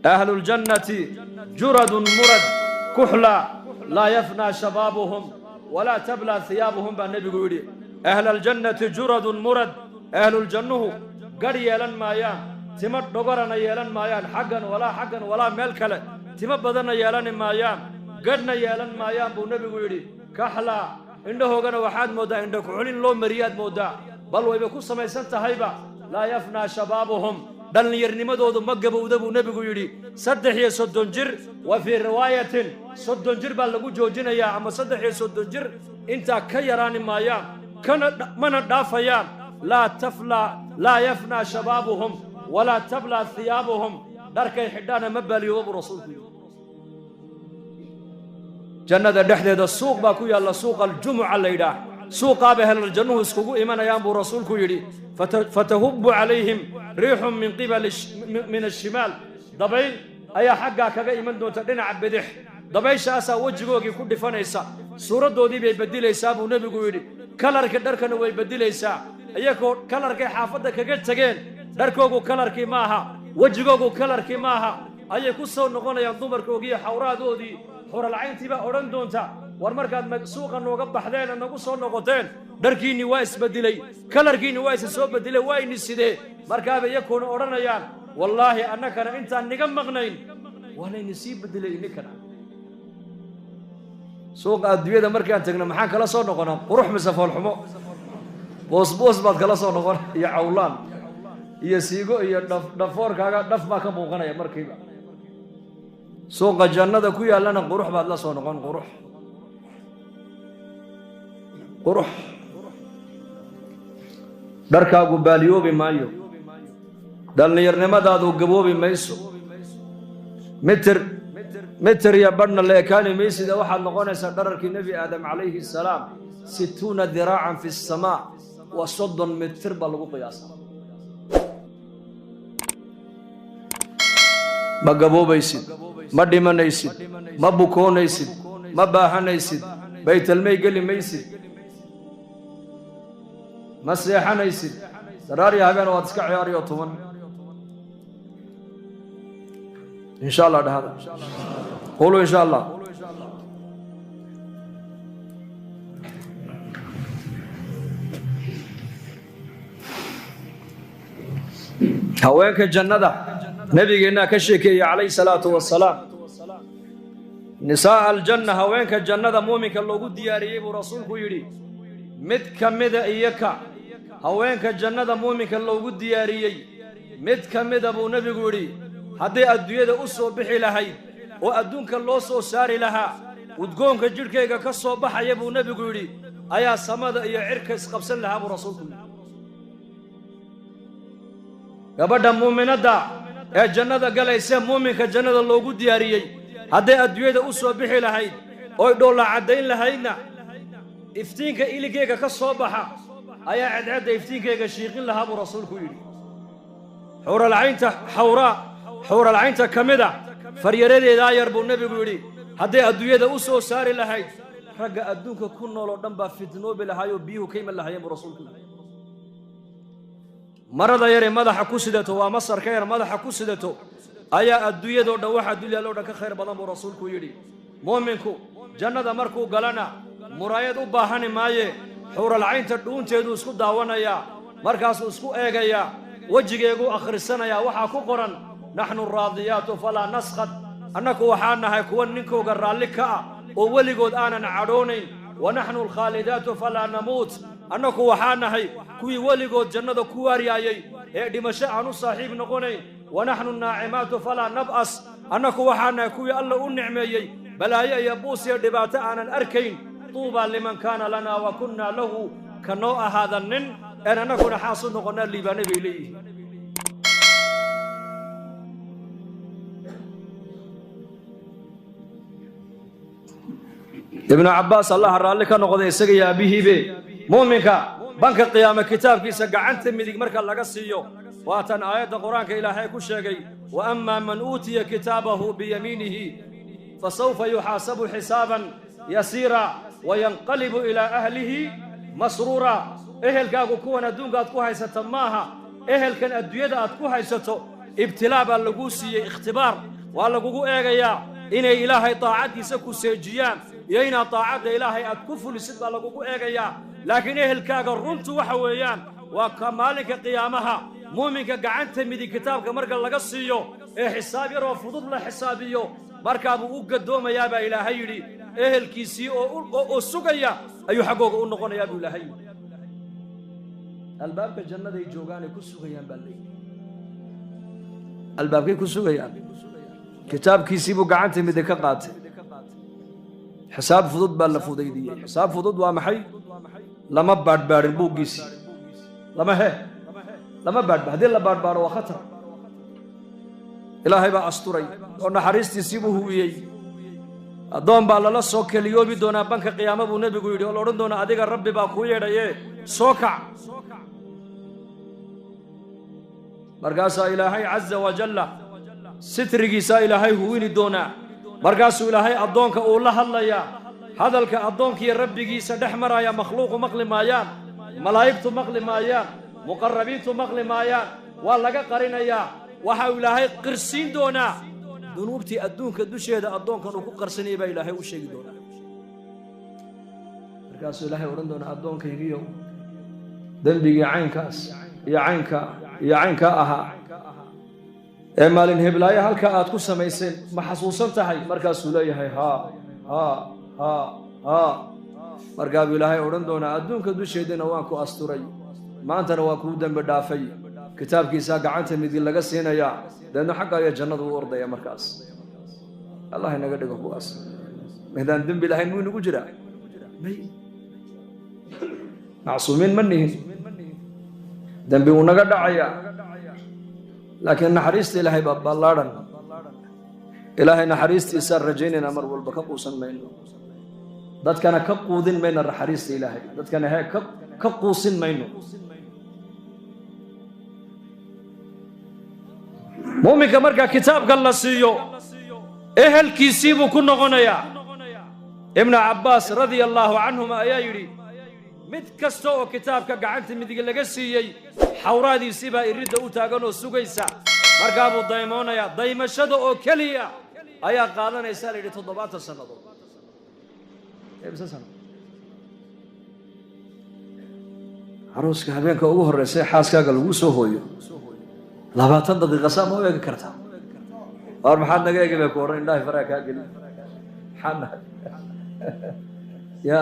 Ahluljannati juradun murad kuxla laa yafnaa shabaabuhum walaa tablaa hiyaabuhum baa nebigu yidhi. Ahlaljannati juradun murad, ahluljannuhu gadh yeelan maayaan, timo dhogorana yeelan maayaan, xaggan walaa xaggan walaa meel kale timo badanna yeelani maayaan, gadhna yeelan maayaan buu nebigu yidhi. Kaxlaa, indhahoogana waxaad mooddaa indha kuxulin loo mariyaad mooddaa, bal wayba ku samaysan tahayba. Laa yafnaa shabaabuhum, dhallinyarnimadoodu ma gabowda buu nebigu yidhi. 33 jir, wa fii riwaayatin 30 jir baa lagu joojinayaa, ama 33 jir intaa ka yaraani maayaan, kana mana dhaafayaan. Laa taflaa, laa yafnaa shabaabuhum walaa tablaa hiyaabuhum, dharkay xidhaana ma baaliyooba buu rasuulku yidhi. Jannada dhexdeeda suuq baa ku yaalla, suuqa aljumuca la yidhaah, suuqaaba helaljannuhu iskugu imanayaan buu rasuulku yidhi. Fatahubbu calayhim riixun min qibali min ashimaal, dabayl ayaa xaggaa kaga iman doonta dhinaca bidix, dabayshaasaa wejigoogii ku dhifanaysa, suuraddoodii bay beddilaysaa buu nebigu yidhi. Kalarkii dharkana way beddilaysaa, iyagoo kalarkay xaafadda kaga tegeen dharkoogu kalarkii maaha, wejigoogu kalarkii maaha, ayay ku soo noqonayaan dumarkoogiiyo xawraadoodii. Xuralcayntii baa odhan doonta, war markaad suuqa nooga baxdeen ee nagu soo noqoteen, dharkiinnii waa isbeddilay, kalarkiinni waa isa soo beddelay, waa ini sidee? Markaaba iyakuuna odhanayaan, wallaahi annakana intaan niga maqnayn waa layni sii beddelay ininkana. Suuqa adduunyada markaan tegno maxaan kala soo noqonaa? Qurux mise foolxumo? Boosboos baad kala soo noqon, iyo cawlaan iyo siigo iyo dhafoorkaaga dhaf baa ka muuqanaya markiiba. Suuqa jannada ku yaallana qurux baad la soo noqon, qurux qurux. Dharkaagu baaliyoobi maayo, dhallinyarnimadaadu gaboobi mayso, mitir mitir iyo badhna la ekaani maysida. Waxaad noqonaysaa dhararkii Nebi Aadam calayhi salaam, 60 diraacan fi asamaa, waa 30 mitir baa lagu qiyaasaa. Ma gaboobaysid, ma dhimanaysid, ma bukoonaysid, ma baahanaysid, baytalmay geli maysid, ma seexanaysid, daraariya habeen waad iska ciyaariyo tuman. Insha Allah dhahada, quluu insha Allah. Haweenka jannada nabigeennaa ka sheekeeyey calayhi salaatu wasalaam. Nisaa'a aljanna, haweenka jannada muuminka loogu diyaariyey buu rasuulku yidhi, mid ka mida iyaka haweenka jannada muuminka loogu diyaariyey mid ka mida buu nebigu yidhi, hadday adduunyada u soo bixi lahayd oo adduunka loo soo saari lahaa, udgoonka jidhkayga ka soo baxaya buu nebigu yidhi ayaa samada iyo cirka isqabsan lahaa buu rasuulku yidhi. Gabadha muuminadda ee jannada galayse muuminka jannada loogu diyaariyey hadday adduunyada u soo bixi lahayd oy dhoolla caddayn lahaydna, iftiinka iligeyga ka soo baxa ayaa cedcedda iftiinkayga shiiqin lahaa buu rasuulku yidhi. Xuuralcaynta xawraa, xuuralcaynta ka mid a faryaradeedaa yar buu nebigu yidhi, hadday adduunyada u soo saari lahayd, ragga adduunka ku nool oo dhan baa fitnoobi lahaayoo biyuhu ka iman lahayeen buu rasuulku yidhi. Marada yaree madaxa ku sidato, waa masarka yar madaxa ku sidato, ayaa adduunyadoo dhan waxa dulyaaloo dhan ka khayr badan buu rasuulku yidhi. Muuminku jannada markuu galana muraayad u baahani maaye, xuuralcaynta dhuunteeduu isku daawanayaa, markaasuu isku eegayaa, wejigeeguu akhrisanayaa, waxaa ku qoran naxnu raadiyaatu falaa naskhad, annaku waxaa nahay kuwa ninkooga raalli ka ah oo weligood aanan cadhoonayn. Wa naxnu alkhaalidaatu falaa namuut, annaku waxaa nahay kuwii weligood jannada ku waaryaayey ee dhimasho aan u saaxiib noqonayn. Wa naxnu naacimaatu falaa nab'as, annaku waxaa nahay kuwii Alla u nicmeeyey, balaayo iyo buus iyo dhibaato aanan arkayn. Tuubaa liman kaana lanaa wa kunnaa lahu, ka noo ahaada nin een annaguna xaas u noqonnaa liibaanay bay leeyihiin. Ibnu Cabbaas Allaha raalli ka noqday isaga iyo aabbihiibe, muuminka banka qiyaame kitaabkiisa gacanta midig marka laga siiyo, waatan aayadda qur-aanka Ilaahay ku sheegay, wa amaa man uutiya kitaabahu biyamiinihi fasawfa yuxaasabu xisaaban yasiira wayanqalibu ilaa ahlihi masruura. Ehelkaagu kuwan adduunka aad ku haysata maaha, ehelkan adduunyada aad ku haysato Ibtilaa baa laguu siiyey, ikhtibaar waa lagugu eegayaa inay Ilaahay daacaddiisa ku seejiyaan iyo inaad daacadda Ilaahay aad ku fulisid baa lagugu eegayaa. Laakiin ehelkaaga runtu waxa weeyaan waa ka maalinka qiyaamaha muuminka gacanta midig kitaabka marka laga siiyo ee xisaab yaroo fudud la xisaabiyo, markaabuu u gadoomayaa baa Ilaahay yidhi. Ehelkiisii oo sugaya ayuu xaggooga u noqonayaa buu Ilaahay yidhi. Albaabka jannaday joogaanay ku sugayaan baa leeyihi. Albaabkay ku sugayaan, kitaabkiisii buu gacanta midig ka qaatay. Xisaab fudud baa la fudaydiyey. Xisaab fudud waa maxay? Lama baadhbaadhin buuggiisii, lama baadhba. Haddii la baadhbaadho waa khatar. Ilaahay baa asturay oo naxariistiisii buu huwiyey. Addoon baa lala soo keliyoobi doonaa banka qiyaamo buu nebigu yidhi, oo la odhan doonaa adiga Rabbi baa kuu yeedhaye soo kac. Markaasaa Ilaahay caza wajalla sitrigiisaa Ilaahay huwini doonaa. Markaasuu Ilaahay addoonka uu la hadlayaa. Hadalka addoonkiiyo Rabbigiisa dhex maraya makhluuqu maqli maayaan, malaa'igtu maqli maayaan, muqarrabiintu maqli maayaan, waa laga qarinayaa. Waxa uu Ilaahay qirsiin doonaa dunuubtii adduunka dusheeda addoonkan uu ku qarsanayay baa Ilaahay u sheegi doonaa. Markaasuu Ilaahay odhan doonaa, addoonkaygiiyow, dembigii caynkaas iyo caynkaa iyo caynkaa ahaa ee maalin heblaayo halkaa aad ku samayseen ma xasuusan tahay? Markaasuu leeyahay haa haa haa haa. Markaa buu Ilaahay odhan doonaa, adduunka dusheedana waan ku asturay, maantana waan kuu dembi dhaafay. Kitaabkiisaa gacanta midig laga siinayaa, deedna xagga ayaa jannada u ordaya. Markaas Allah inaga dhigo kuwaas. Midaan dembi lahayn muu inagu jiraa? May, macsuumiin ma nihin, dembi wuu naga dhacayaa. Laakiin naxariista Ilaahay baa ballaadhan. Ilaahay naxariistiisaan rajaynaynaa mar walba, ka quusan mayno, dadkana ka quudin mayno naxariista Ilaahay, dadkana hee ka quusin mayno. Muuminka marka kitaabka la siiyo ehelkiisii buu ku noqonayaa. Ibnu Cabbaas radia allaahu canhuma ayaa yidhi, mid kasta oo kitaabka gacanta midig laga siiyey xawraadiisii baa iridda u taagan oo sugaysa. Markaa buu daymoonayaa. Daymashada oo keliya ayaa qaadanaysaa la yidhi 70 sannadood. Imse sano? Carooska habeenka ugu horreysa ee xaaskaaga lagu soo hooyo 20 daqiiqa saa ma u eegi kartaa? Waar maxaad naga eegi bay ku odhan, indhahay faraha kaa geli. Maxaad nahay ya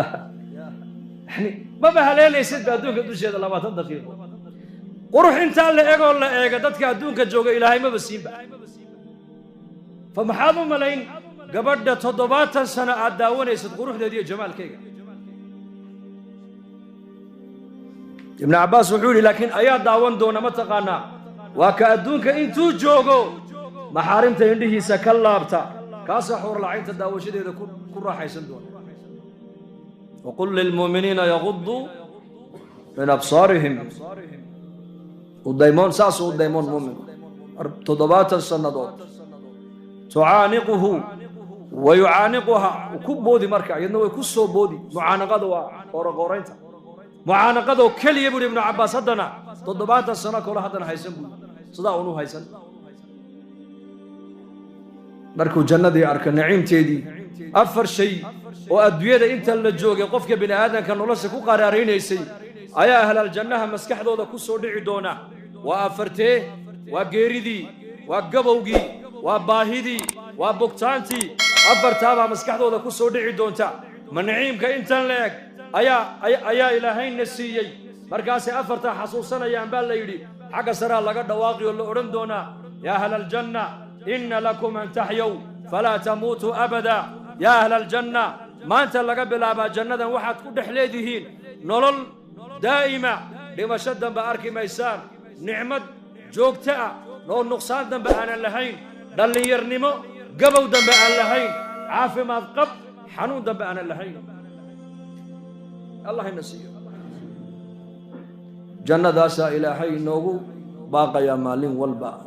yani maba haleelaysid ba adduunka dusheeda 20 daqiiqo. Qurux intaa la egoo la eega dadka adduunka jooga Ilaahay maba siinba. Fa maxaad u malayn gabadha 70 sano aad daawanaysid quruxdeeda iyo jamaalkeyga? Ibnu Cabbaas wuxuu yidhi, laakiin ayaa daawan doona ma taqaanaa? Waa ka adduunka intuu joogo maxaarimta indhihiisa ka laabta, kaasaa xuurlacaynta daawashadeeda ku raaxaysan doona. Waqul lilmu'miniina yaguduu min absaarihim. U daymoon, saasuu u daymoon muuminku 70 sannadood. Tucaaniquhu wa yucaaniquha, ku boodi marka, iyadna way ku soo boodi. Mucaanaqada waa qooroqooraynta. Mucaanaqadoo keliya buuhi Ibnu Cabbaas haddana 70 sano kole haddana haysan buuri, sidaa unu haysan. Markuu jannadii arka naciimteedii, afar shay oo adduunyada inta la joogay qofka bini aadamka nolosha ku qaraaraynaysay ayaa ahlal jannaha maskaxdooda ku soo dhici doona. Waa afartee? Waa geeridii, waa gabowgii, waa baahidii, waa bugtaantii. Afartaabaa maskaxdooda ku soo dhici doonta. Ma naciimka intan la eg ayaa Ilaahayna siiyey? Markaasay afartaa xasuusanayaan baa la yidhi. Xagga saraa laga dhawaaqi oo la odhan doonaa, yaa ahla aljanna, inna lakum an taxyow falaa tamuutuu abada. Yaa ahla aljanna, maanta laga bilaabaa jannadan waxaad ku dhex leedihiin nolol daa'ima, dhimasho dambe arki maysaan, nicmad joogto ah oo nuqsaan dambe aanan lahayn, dhallinyarnimo gabow dambe aan lahayn, caafimaad qab xanuun dambe aanan lahayn. Allah ina siiyo jannadaasaa Ilaahay inoogu baaqayaa maalin walba.